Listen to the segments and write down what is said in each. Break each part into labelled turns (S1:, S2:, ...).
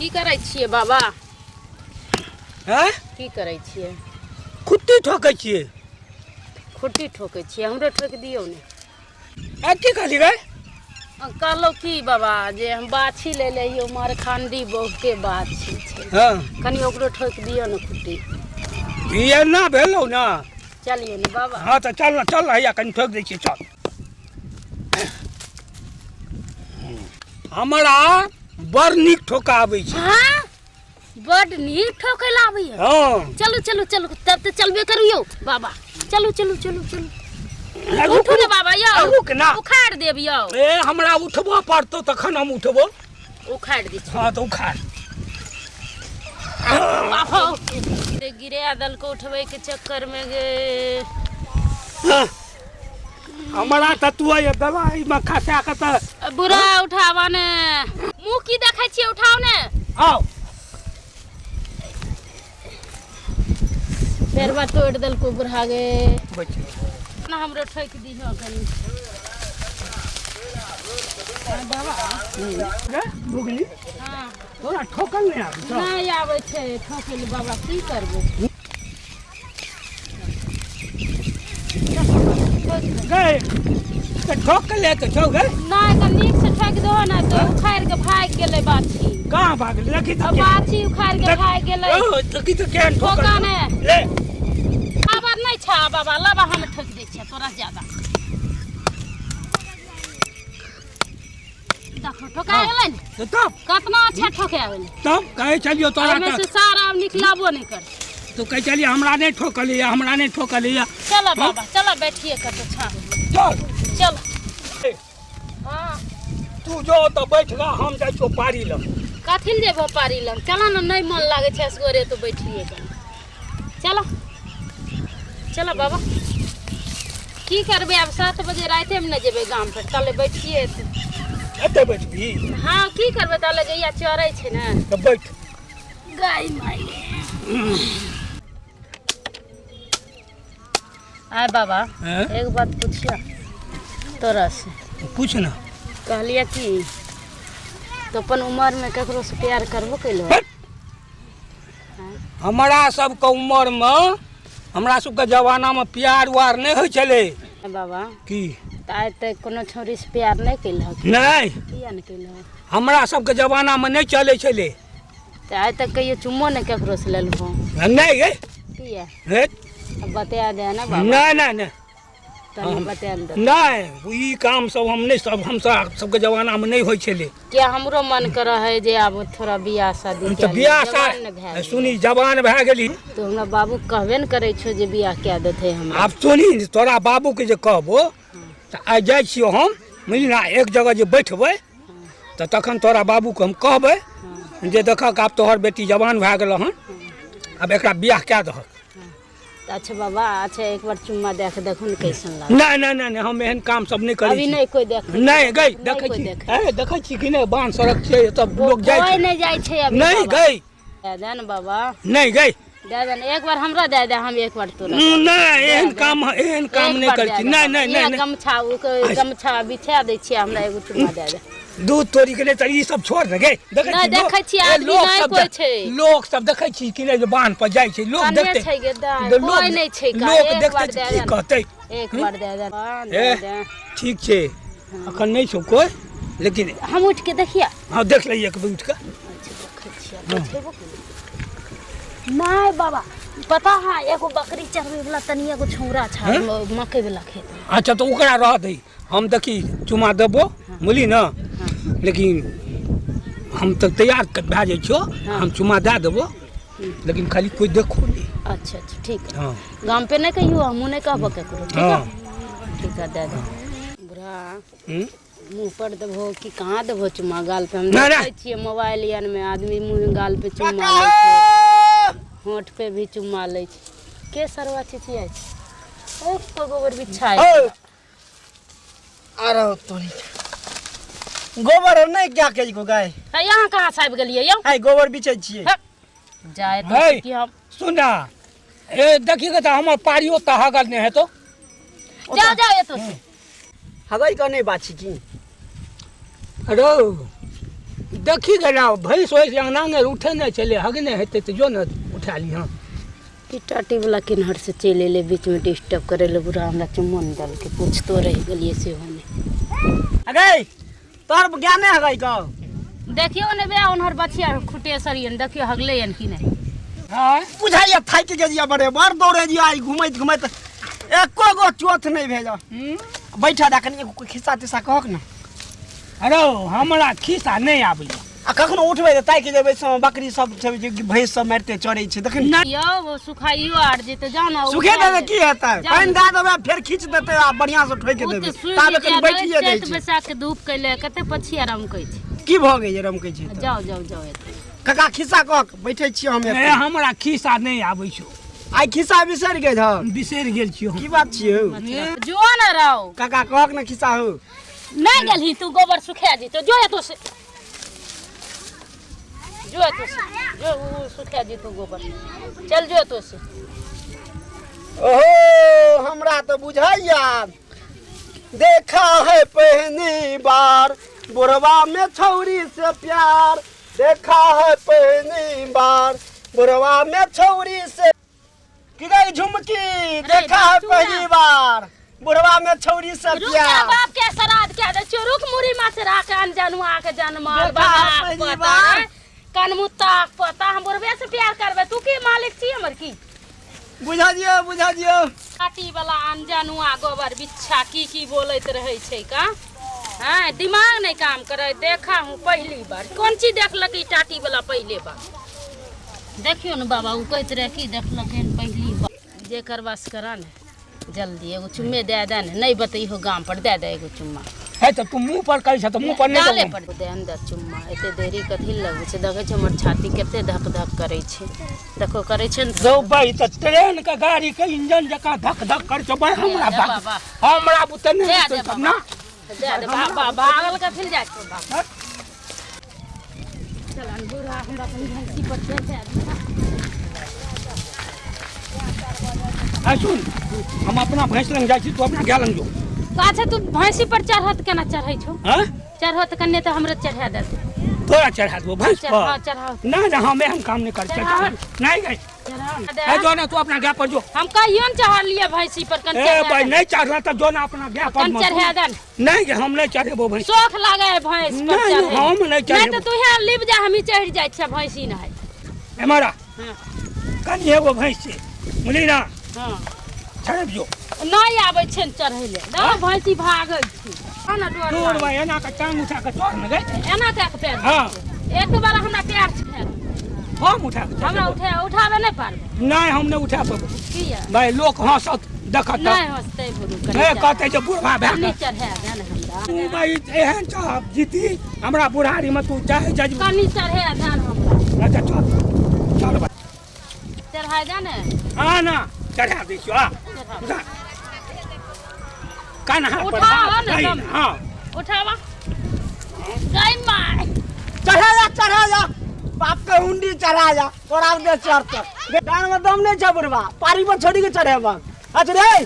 S1: की करै छियै बाबा?
S2: हैं?
S1: की करै छियै?
S2: खुट्टी ठोकै छियै।
S1: खुट्टी ठोकै छियै? हमरो ठोकि दियौ ने।
S2: आ की कहली गे?
S1: कहलहुँ की बाबा जे हम बाछी ले लइयौ, मारखांडी बहुते बाछी छै।
S2: हाँ।
S1: कनि ओकरो ठोकि दियौ ने खुट्टी।
S2: ई एना भेलौ ने।
S1: चलियौ ने बाबा।
S2: हाँ तऽ चल ने, चल ने, हैया कनि ठोकि दै छियै, चल। हमरा बड़ नीक ठोका आबै छै।
S1: हाँ, बड नीक ठोकै ला आबैया।
S2: हाँ।
S1: चलू चलू चलू, तब तऽ चलबे करू यौ बाबा। चलू चलू चलू चलू।
S2: रुक,
S1: उठू ने बाबा यौ।
S2: रुक ना।
S1: उखाड़ देब यौ।
S2: ए हमरा उठबऽ पड़तौ तखन हम उठबो।
S1: उखाड़ दै छी।
S2: हाँ तऽ उखाड़।
S1: बाबा गिरा देलको उठबै के चक्कर में गे।
S2: हाँ। हमरा तऽ तू ये दवाई में खसा के तऽ
S1: बुढ़ा उठावा ने, मुँह की देखै छियै, उठाओ ने।
S2: आओ।
S1: पेरवा तोड़ि देलको बुढ़ा गे।
S2: बच।
S1: ना हमरो ठोकि दिहो कनि। बाबा।
S2: गे बुगली।
S1: हाँ।
S2: तोरा ठोकल नहि आबै छौ?
S1: नहि आबै छै ठोकै लए बाबा, की करबै?
S2: गए तऽ ठोक ले तऽ छौ गे।
S1: नहि तऽ नीक से ठोकि दहो ने तऽ उखाड़ि के भागि गेलै बाछी।
S2: कहाँ भागल? देखी तऽ
S1: अब बाछी उखाड़ि के भागि गेलै।
S2: ओ, देखी तऽ केहन ठोकल।
S1: ठोका ने।
S2: ले।
S1: आवाज नहि छै बाबा, लाबा हम ठोकि दै छियै तोरा ज्यादा। देखो ठोका गेलै ने।
S2: तऽ तब
S1: कतना अच्छा ठोका गेलै।
S2: तब कहै छलियौ तोरा
S1: एहिमे
S2: तऽ
S1: से सारा आब निकलाबो नहि कर।
S2: तू कहै छलियै हमरा नहि ठोकलियै, हमरा नहि ठोकलियै।
S1: चलो बाबा चलो, बैठिए कतौ छाँव।
S2: चल।
S1: चल। हाँ।
S2: तू जो तऽ बैठ गा, हम जाइ छियौ पारी लग।
S1: कथी लए जेबहो पारी लग? चल ने, नहि मन लागै छै असगरे तो बैठिए कऽ। चलो चलो बाबा, की करबै आब? 7 बजे रातिमे ने जेबै गाम पर, तले बैठिए।
S2: एते बैठबी?
S1: हाँ, की करबै, तले गैया चरै छै ने।
S2: तऽ बैठ।
S1: गाय माय। आय बाबा।
S2: हैं?
S1: एक बात पूछिया तोरा से।
S2: पूछ ना।
S1: कहलिए कि तो अपन उम्र में ककरो से प्यार करबो कैलो?
S2: हट! हमरा सबके उम्र में, हमरा सबके जमाना में प्यार उआर नहि होइ छलै।
S1: बाबा।
S2: की?
S1: तऽ आइ तक कोनो छौड़ी से प्यार नहि केलहक?
S2: नहि।
S1: किया नहि केलहक?
S2: हमरा सबके जमाना में नहि चलै छलै।
S1: तऽ आइ तक कहियो चुम्मो नहि ककरो से लेलहो?
S2: नहि गे।
S1: किया?
S2: हे।
S1: अब बता दे ना बाबा।
S2: नहि नहि नहि।
S1: तनी बता दे।
S2: नहि, ई काम सब हम नहि, सब हम सबके जमाना में नहि होइ छलै।
S1: किया, हमरो मन करे है जे आब थोड़ा बियाह शादी
S2: तऽ
S1: कए ली।
S2: बियाह
S1: जवान ने भए गेलै।
S2: सुनी, जवान भए गेली।
S1: तो हमरा बाबू कहबे ने करै छौ जे बियाह कए देतै हमरा।
S2: आब सुनी, तोरा बाबूके जे कहबो तऽ आइ जाइ छियौ हम, बुझली ने, एक जगह जे बैठबै तऽ तखन तोरा बाबूके हम कहबै जे देखक आब तोहर बेटी जवान भए गेल हन, आब एकरा बियाह कए दहक।
S1: तऽ अच्छा बाबा, अच्छा एक बार चुम्मा दए के देखू ने कैसन लागल।
S2: नहि नहि नहि नहि, हम एहन काम सब नहि करै
S1: अभी
S2: छी।
S1: नहि कोइ देख।
S2: नहि गई,
S1: नहि
S2: देखै
S1: कोइ
S2: छी।
S1: देखै।
S2: ए, देखै छी कि नहि, बान्ह सड़क छै, एतऽ लोक जाइ
S1: कोइ
S2: छै।
S1: नहि जाइ छै अभी।
S2: नहि
S1: बाबा।
S2: गई।
S1: दए दे ने बाबा।
S2: नहि गई।
S1: दए दे ने एक बार हमरा दए दे, हम एक बार तोरा।
S2: नहि, एहन काम, एहन काम
S1: एक
S2: नहि
S1: बार
S2: करै
S1: दए
S2: छी।
S1: दे
S2: नहि
S1: बाबा।
S2: नहि
S1: इएह
S2: नहि नहि।
S1: गमछा ओ गमछा बिछा दै छियै, हमरा एगो चुम्मा दए दे।
S2: दूध तोरी के नहि तऽ ई सब छोड़ ने गे। देखै
S1: नहि,
S2: छी लोक-
S1: देखै छी
S2: ए,
S1: आदमी
S2: लोक
S1: नहि
S2: सब
S1: कोइ छै।
S2: लोक सब देखै छी कि नहि जे बान्ह पर जाइ छै लोक
S1: कने
S2: देखतै।
S1: छै गे दाइ,
S2: लोक
S1: कोइ नहि छै का,
S2: लोक
S1: एक
S2: देखतै
S1: बार
S2: तऽ
S1: दए
S2: की
S1: दे।
S2: कहतै?
S1: एक बार दए दे। हाँ,
S2: ए,
S1: दए दे।
S2: ठीक छै, अखन नहि छौ कोइ, लेकिन
S1: हम उठि के देखिए।
S2: हाँ, देख ले एक बेर उठि कऽ।
S1: अच्छा, देखै छियै, देखैबो केना? नहि बाबा, पता है एगो बकरी चरबै वाला तनी एगो छौड़ा छै
S2: हैं?
S1: मकई वाला खेत में।
S2: अच्छा, तऽ ओकरा रह दही, हम देखी चुमा देबो, बुझली ने, लेकिन हम तऽ तैयार भए जाइ छियौ, हम चुमा दए देबो, लेकिन खाली कोइ देखो नहि।
S1: अच्छा अच्छा, ठीक है।
S2: हाँ।
S1: गाम पे नहीं कहियो, हमहूँ नहीं कहबो ककरो, ठीक है?
S2: हाँ।
S1: ठीक है, दे दे बुढ़ा।
S2: हम्म?
S1: मुँह पर देबहो कि कहाँ देबहो चुम्मा? गाल पे हम
S2: ना, ना।
S1: देखै छियै मोबाइल आर में आदमी मुँह गाल पे चुम्मा लै छै, होंठ पे भी चुम्मा लै छै। के सरवा चिचियाइ छै? ओ कोइ गोबर बिछाइ।
S3: ओ, आ रहो तोरी गोबर नहीं क्या के को गाय।
S1: है, यहाँ कहाँ से आबि गेलियै यौ?
S3: आइ गोबर बिछै छियै।
S1: हे, जाय तो
S2: है।
S1: कि हम
S2: सुन ना, ए देखी के तऽ हमर पारियो तऽ हगल नहि हेतौ।
S1: जाओ जाओ एतौ से।
S3: हगै के नहीं बाछी की।
S2: अरे देखी गेला भैंस वैंस अंगना में उठे नहि छलै, हगने हेतै तऽ जो ने उठा लिहँ।
S1: ई टाटी वाला किन्हर से चलि एलै बीचमे डिस्टर्ब करै लए, बुढ़ा हमरा चुम्मो नहि देलकै, पूछतो रहि गेलियै सेहो नहि।
S3: अगे तोहर ज्ञाने हगै कौ।
S1: देखियौ ने बे, उन्हर बछिया खुटेसर यन, देखियौ हगलै यन कि नहि।
S2: हँ
S3: बुझाइया थाकि गेलियै, बड़े बड़ दौड़े जिया आई घुमैत घुमैत एको गो चोथ नहि भेल। बैठा दे कनि, एगो खिस्सा तिस्सा कहक ने।
S2: अरे हमरा खिस्सा नहि आबैया।
S3: आ कखनो उठबै तऽ ताकि जेबै सब बकरी सब छै जे भैंस सब मारिते चरै छै देखिन।
S1: यौ वो सुखाइयो आर जेतै, जाउ ने।
S3: सुखे देबै की हेतै? पानि दए देबै, फेर खींच देतै आ बढ़िआँ से ठोकि
S1: ओ
S3: देबै।
S1: तऽ सुखि
S3: ताबे कनि
S1: जायत,
S3: बैठिए दै
S1: चैत
S3: छै।
S1: बैसाख के धूप कैले कते पछिया रमकै छै।
S3: की भऽ गेलै रमकै छै तऽ?
S1: जाउ जाउ जाउ एतै।
S3: काका खिस्सा कह के बैठै छियै हम
S2: ए
S3: एतै।
S2: हमरा खिस्सा नहि आबै छौ।
S3: आइ खिस्सा बिसरि गेल हँ?
S2: बिसरि गेल छियौ हम।
S3: की बात छियौ?
S1: जो ने रौ।
S3: काका कहक ने खिस्सा हौ।
S1: नहि गेलही तू, गोबर सुखा जेतौ, जो एतौ से, जो एतौ से, जो उ सुखा जेतौ गोबर, चल जो एतौ से।
S3: ओहो हमरा तऽ बुझाइया देखा है पहली बार बुढ़वा में छौरी से प्यार, देखा है पहली बार बुढ़वा में छौरी से की गई झुमकी, देखा है
S1: बच्चू ना।
S3: पहली बार बुढ़वा में छौरी से
S1: रुक जा,
S3: प्यार।
S1: बाप के श्राद्ध के दे छियो, रुक मुड़ी माछ राख अनजानुआ के जनमल
S3: देखा है
S1: बाबा
S3: पहली
S1: पता
S3: बार।
S1: कनमुत्ता पता, हम बुढ़बे से प्यार करबे, तू की मालिक छी हमर की?
S3: बुझा दियौ बुझा दियौ।
S1: काटी वाला अनजानुआ गोबर बिच्छा की की बोलैत रहै छै का? हाँ दिमाग नहीं काम करे। देखा हूँ पहली बार, कोन चीज देखलक ई टाटी वाला पहले बार? देखियौ ने बाबा, ओ कहैत रहै कि देखलक हन पहली बार। जे करबा से करा ने जल्दी, एगो चुम्मे दे दे ने, नहीं बतैहो गाम पर, दे दे एगो चुम्मा।
S2: है तऽ तू मुँह पर कहै छ तऽ मुँह पर नहि
S1: गाले
S2: देबौ।
S1: पर दे अंदर चुम्मा। एते देरी कथी लए लगै छै? देखै छै हमर छाती कते धक धक करै छै, देखो करै छै ने।
S2: रौ भाई तऽ ट्रेन के गाड़ी के इंजन जकाँ धक धक करै छौ भाई। हमरा
S1: दे
S2: भाग
S1: बाबा।
S2: हमरा बुते नहि
S1: दे
S2: हेतौ
S1: दे
S2: सब
S1: बाबा।
S2: ना।
S1: दे दे बाबा, भागल कथी लए जाइ छौ बाबा? चल बूढ़ा, हमरा कनि भैंसी पर चढ़ा दे।
S2: आ सुन, हम अपना भैंस लग जाइ छी, तू अपना गाय लग जो।
S1: अच्छा तू भैंसी पर चढ़त केना चढ़ै छौ?
S2: हाँ?
S1: चढ़त कन्ने तऽ हमरे चढ़ा देत।
S2: तोरा चढ़ा देबो भैंस पर?
S1: हाँ चढ़ाओ।
S2: ना ना, हम एहन काम नहीं कर।
S1: चढ़ाओ।
S2: नहीं गई।
S1: चढ़ाओ।
S2: ए जो ना तू अपना गाय पर जो।
S1: हम कहियो न चढ़लियै भैंसी पर, कन
S2: ए
S1: चढ़ा
S2: भाई
S1: दे।
S2: नहीं चढ़ला तऽ जो ना अपना गाय पर।
S1: कन चढ़ा दे न।
S2: नहीं गे, हम नहीं चढ़ेबो भैंस।
S1: शौख लागे है भैंस पर
S2: नहीं,
S1: चढ़े।
S2: हम नहीं
S1: नहीं
S2: चढ़ेबो।
S1: तऽ तू यहाँ लिब जा, हमही चढ़ि जाइ छियै भैंसी नहाय।
S2: एमारा
S1: हाँ।
S2: कनि एगो भैंस छै बुझली ना?
S1: हाँ।
S2: चढ़ब जो।
S1: नहीं आबै छै ने चढ़ै ले, देखो भैंसी भागै छै। हाँ ना, डर
S2: तोर
S1: लागै।
S2: भाई एना के टांग उठा के चढ़ ने गई।
S1: एना कए के पैर।
S2: हाँ।
S1: एक बार हमरा पैर छै।
S2: हम उठा के
S1: हमरा
S2: चढ़ेबो।
S1: उठा उठाबे नहीं पारबै।
S2: नहीं हम नहीं उठा पेबो।
S1: किया?
S2: भाई लोक हंसत देखत।
S1: नहीं हंसतै बुढ़ू, कनि
S2: ए
S1: चढ़ा।
S2: कहतै जे बुढ़वा भए
S1: कनि
S2: के
S1: चढ़ा दे ने हमरा।
S2: तू भाई एहन छह जीती हमरा बुढ़ारी में तू चाहे जज।
S1: कनि चढ़ा दे ने हमरा।
S2: अच्छा चल चल भाई।
S1: चढ़ा दे ने।
S2: आ ना चढ़ा दै छियौ, आ
S1: चढ़ा।
S2: उठा कन्हा पर
S1: उठा
S2: हाथ
S1: ने
S2: दही
S1: तब।
S2: हाँ
S1: उठावा गई my.
S3: चढ़ा जा चढ़ा जा, बाप के हुंडी चढ़ा जा, तोरा दे चढ़त डांड में दम नहीं छै बुढ़वा, पारी पर छोड़ी के चढ़ेबा। अच्छा रे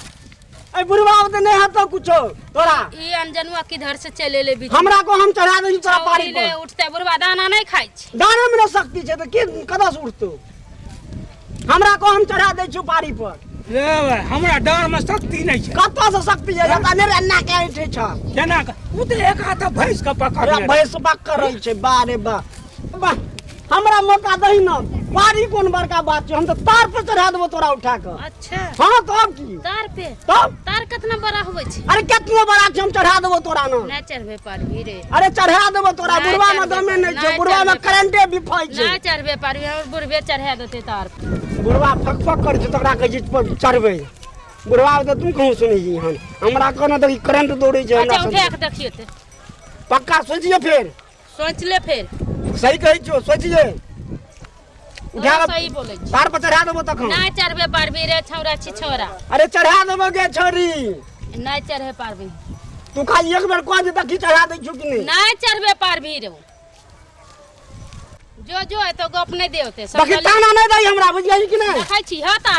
S3: ए बुढ़वा तऽ नहीं हेतौ कुछो तोरा।
S1: ई अनजनुआ किधर से चलि एलै बीच?
S3: हमरा को हम चढ़ा दै छी तोरा पारी
S1: नहि
S3: पर।
S1: उठतै बुढ़वा, दाना नहि खाइ छै।
S3: डाँडे में न शक्ति छै तऽ की कतऽ से उठतौ? हमरा को हम चढ़ा दै छियौ पारी पर।
S2: रे भाई, हमरा डाँड़ में शक्ति नहीं छै।
S3: कतऽ से शक्ति छै? जतऽ नहि रे अन्ना के ऐंठै छ।
S2: केना के उ तऽ एक हाथ भैंस के पकड़ने
S3: अरे भैंस पकड़ै छै, बा रे बा बा, हमरा मौका दही न। पारी कोन बड़का बात छै, हम तऽ तार पर चढ़ा देबो तोरा उठा कऽ।
S1: अच्छा।
S3: हाँ तब की?
S1: तार पे?
S3: तब
S1: तार कितना बड़ा होइ छै?
S3: अरे कितना बड़ा छै, हम चढ़ा देबो तोरा न।
S1: नहि चढ़बे पारबी रे।
S3: अरे चढ़ा देबो तोरा।
S1: नहि
S3: बुढ़वा में
S1: चढ़बे
S3: दमे नहि छै,
S1: नहि
S3: बुढ़वा में
S1: चढ़बे।
S3: करेंटे बिफै छै।
S1: नहि चढ़बे पारबी, हमर बुढ़बे चढ़ा देतै तार पर।
S3: बुढ़वा फक फक करै छै तकरा कहै छै पर चढ़बै। बुढ़वा तऽ तू कहूँ सुनै छी हन, हमरा कहना तऽ करेंट दौड़ै छै हमरा
S1: अच्छा
S3: संगे।
S1: उठा के देखियौ तऽ।
S3: पक्का सोचिए फेर।
S1: सोच ले फेर।
S3: सही कहै छियौ, सोचिए। उठा
S1: तोरा
S3: के
S1: सही बोलै छी।
S3: तार पर चढ़ा देबो तखन।
S1: नहि चढ़बे पारबी रे छौड़ा छी छौड़ा।
S3: अरे चढ़ा देबो गे छोरी।
S1: नहि चढ़े पारबी।
S3: तू खाली एक बेर कह दे देखी चढ़ा दै छियौ कि नहि।
S1: नहि चढ़बे पारबी रे। जो जो एतो गप नहि देवते सब।
S3: देखी ताना नहि दही हमरा, बुझलिही कि नहि?
S1: देखै छी ह ता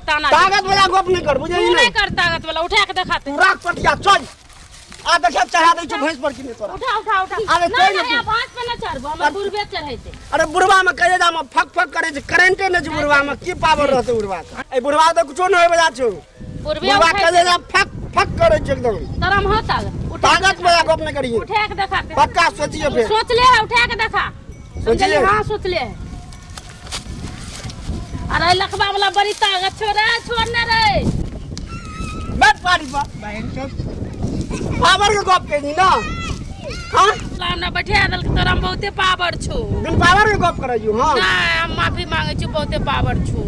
S1: ताना।
S3: ताकत वाला गप नहि कर,
S1: तू
S3: बुझलिही
S1: नहि
S3: नहि?
S1: कर ताकत वाला, उठा के देखा
S3: तू राख पटिया, चल आ देखिए चढ़ा दै छौ भैंस पर कि नहि तोरा।
S1: उठा उठा उठा।
S3: अरे
S1: नहीं
S3: चढ़
S1: नहीं
S3: ने।
S1: अब भैंस पे ना चढ़बो, हमर बुढ़बे चढ़ेते।
S3: अरे बुढ़वा में कलेजा में फक फक करे छै, करेंटे नहि छै बुढ़वा में, की पावर रहतै बुढ़वा के? ए बुढ़वा तऽ कुछो नहि होय बला छौ।
S1: बुढ़बे
S3: बुढ़वा
S1: उठै।
S3: कलेजा फक फक करे छै एकदम।
S1: तोरा में हो ताकत? उठा।
S3: ताकत वाला गप नहि करियै।
S1: उठा के देखा पे।
S3: पक्का सोचिए फेर।
S1: सोचले है, उठा के देखा।
S3: सोचलिए?
S1: हाँ सोचले है। अरे लखबा वाला बड़ी ताकत छोड़ रे, छोड़ ना रे।
S3: बैठ पारी पर बहन चोद, पावर के गप केनी ना। हाँ
S1: हमरा बैठा देलक, तोरा में बहुते पावर छौ।
S3: बिन पावर के गप करै छौ। हाँ
S1: नहीं, हम माफी मांगे छी, बहुते पावर छौ।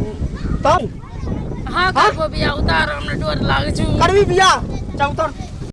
S3: तब
S1: हाँ करबो बियाह, उतार, हमरा डर लागै छौ।
S3: करबी बियाह? चल उतर।